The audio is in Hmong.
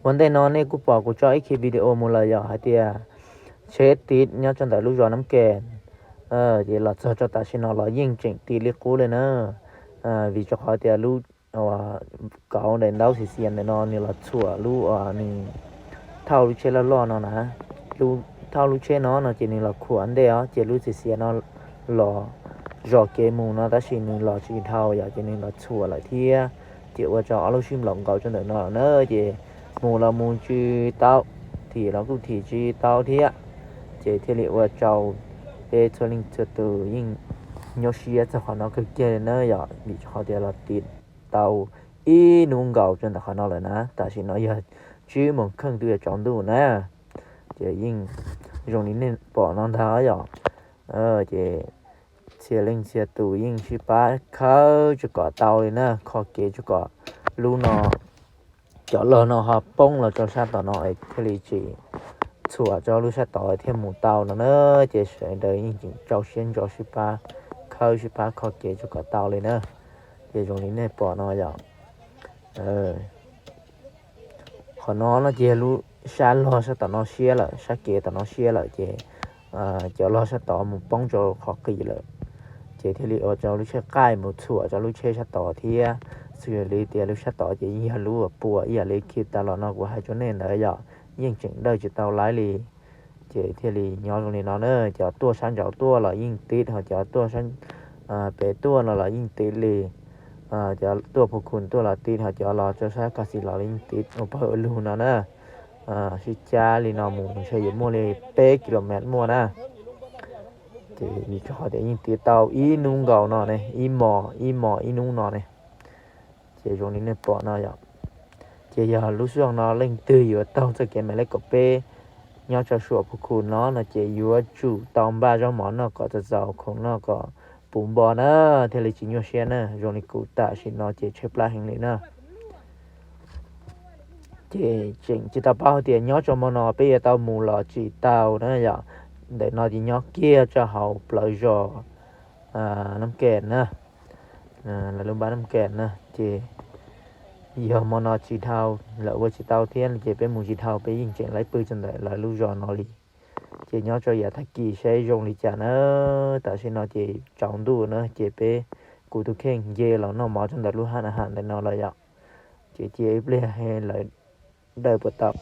Ua ntej no nej kuj pom kuv tso ib qho video mus lawm yom, hais tias tsheb tiv nyob rau ntawm lub zos Nab Ke, ces los txog rau tam sim no los yeej tseem tiv li qub li na. Vim rau qhov tias lub kauv daim ntaub xiav xiav ntawm no nws los txhuam lub, nws thauj lub tsheb loj loj no na. Lub thauj lub tsheb no no ces nws los khuam ntej os, ces lub xiav xiav no los zos kev mus no tab sis nws los tsis dhau yom, ces nws los txhuam lawm thiab. Ces ua rau ob lub sij nplaum nkaus rau ntawm no na, ces mus los mus tsis tau, thim los kuj thim tsis tau thiab. Ces thiaj li ua rau peb txhua leej txhua tus yeej nyuaj siab txog qhov no kawg kiag li na yom, vim rau qhov tias los tiv tau ib hnub nkaus rau ntawm qhov no lawm na. Tam sim no yog tsib moos kheej twb yuav tsaus ntuj na, ces yeej zoo li nej pom no ntag yom. Ces txhia leej txhia tus yeej sib pab khawb tsuas kom tau li na, kho kev tsuas kom lub no, cov log no ho poob los rau sab tom no es thiaj li tsis txhuam rau lub sab tod thiaj mus tau no na. Ces sawv daws yeej tseem rau siab ntso sib pab khawb sib pab kho kev tsuas kom tau li na. Ces zoo li nej pom no yom. Qhov no no ces lub sab log sab tom no siab lawm, sab kev tom no siab lawm ces cov log sab tod mus poob rau qhov qis lawm, ces thiaj li ua rau lub tsheb qaij mus txhuam rau lub tsheb sab tod thiab. Xws li tias lub sab tod ces yeej yog lub uas puas ib yam li khi tas los no kuv hais rau nej ntawd yom, yeej tseem dawj tsis tau laib li. Ces thiaj li nyob zoo li no na, cov tuaj sab nraud tuaj los yeej tiv, ho cov tuaj pem tuaj no los yeej tiv li. Cov tuaj Phu Khun tuaj los tiv, ho cov los rau sab Kas Xis los yeej tiv ua pawg ua lug no na. Sib cab li no mus ntshe yuav muaj li peb kilomev muaj na. Ces vim rau qhov tias yeej tiv tau ib hnub nkaus no ne, ib hmos ib hmos ib hnub no ne. Ces zoo li nej pom no yom. Ces yog lub sij hawm no leej twg yuav taug txoj kev Maiv Lej kaum peb nyob rau Suam Phu Khun no no ces yuav tsum tau npaj zaub mov noj kom txaus txaus, khoom noj kom puv npo na, thiaj li tsis nyuaj siab na. Zoo li kuv tam sim no ces tshaib plab heev li na. Ces tseem tsis tau paub hais tias nyob rau hmo no peb yuav tau mus los tsis tau na yom. Ntawm no ces nyob kiag rau hauv plawv zos Nab Ke na, lawv lub npab Nab Ke na. Ces yog hmo no tsis dhau, lawv ua tsis tau thiab ces peb mus tsis dhau, peb yeej tseem laib pw rau ntawm lawv lub zos no li. Ces nyob rau yav tag kis saib zoo li cas na. Tam sim no ces tsaus ntuj na, ces peb, kuv tus kheej nce los noj mov rau ntawm lub hab na ha ntawm no lawm yom. Ces cia ib pliag lawv dawj puas tau.